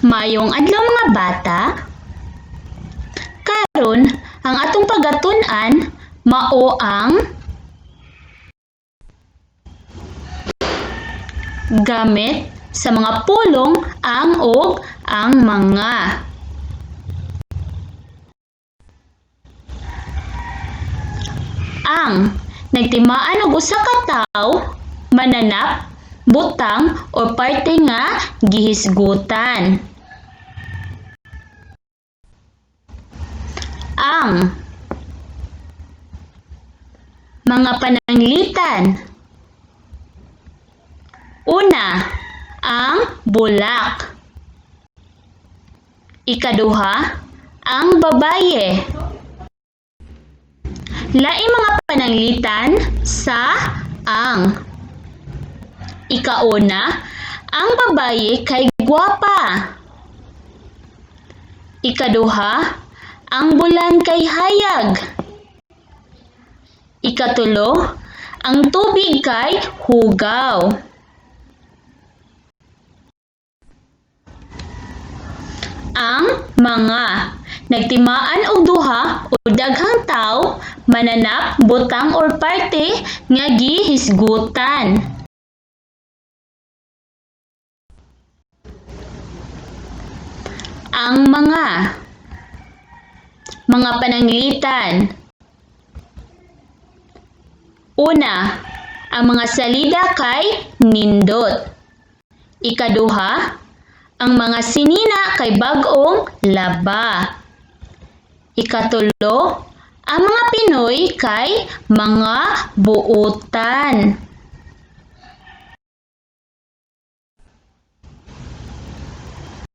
Maayong adlaw, mga bata. Karon, ang atong pagatun-an mao ang gamit sa mga pulong ang ug ang mga. Ang nagtimaan og usa ka tawo, mananap, butang o parte nga gihisgutan. Ang mga pananglitan. Una, ang bulak. Ikaduha, ang babaye. Laing mga pananglitan sa ang. Ikauna, ang babaye kay gwapa. Ikaduha, ang bulan kay hayag. Ikatulo, ang tubig kay hugaw. Ang mga nagtimaan og duha o daghang tawo, mananap, butang or parte nga gihisgutan. Ang mga pananglitan. Una, ang mga salida kay nindot. Ikaduha, ang mga sinina kay bag-ong laba. Ikatulo, ang mga Pinoy kay mga buutan.